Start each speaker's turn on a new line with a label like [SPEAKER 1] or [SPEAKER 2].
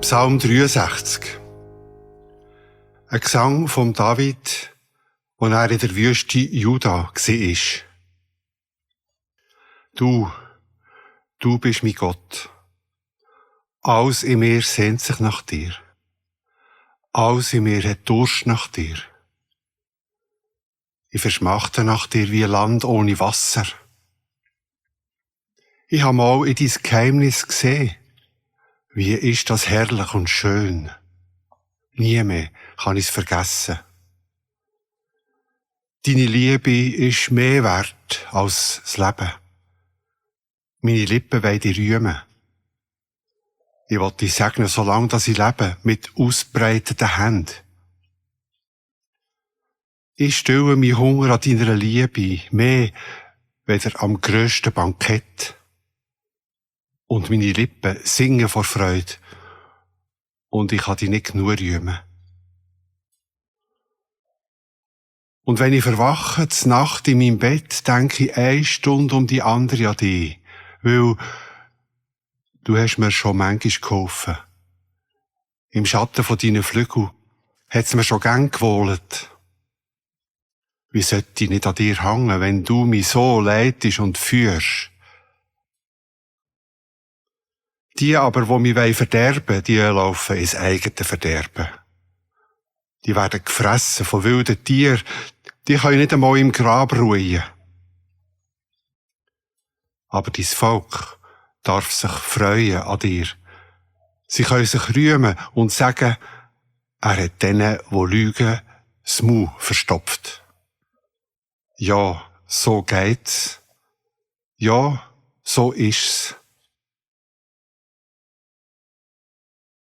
[SPEAKER 1] Psalm 63. Ein Gesang von David, als er in der Wüste Juda war. Du bist mein Gott. Alles in mir sehnt sich nach dir. Alles in mir hat Durst nach dir. Ich verschmachte nach dir wie ein Land ohne Wasser. Ich habe mal in dein Geheimnis gesehen. Wie ist das herrlich und schön. Nie mehr kann ich es vergessen. Deine Liebe ist mehr wert als das Leben. Meine Lippen wollen dich rühmen. Ich will dich segnen, solange dass ich lebe, mit ausbreiteten Händen. Ich stille meinen Hunger an deiner Liebe, mehr weder am grössten Bankett. Und meine Lippen singen vor Freude. Und ich kann dich nicht genug rühmen. Und wenn ich verwache, zur Nacht in meinem Bett, denke ich 1 Stunde um die andere an dich. Weil du hast mir schon manchmal geholfen. Im Schatten von deinen Flügeln hat's mir schon gern gewohlet. Wie sollte ich nicht an dir hängen, wenn du mich so leitest und führst? Die aber, die mich verderben wollen, die laufen ins eigene Verderben. Die werden gefressen von wilden Tieren, die können nicht einmal im Grab ruhen. Aber dein Volk darf sich freuen an dir. Sie können sich rühmen und sagen, er hat denen, die lügen, das Maul verstopft. Ja, so geht's. Ja, so ist's.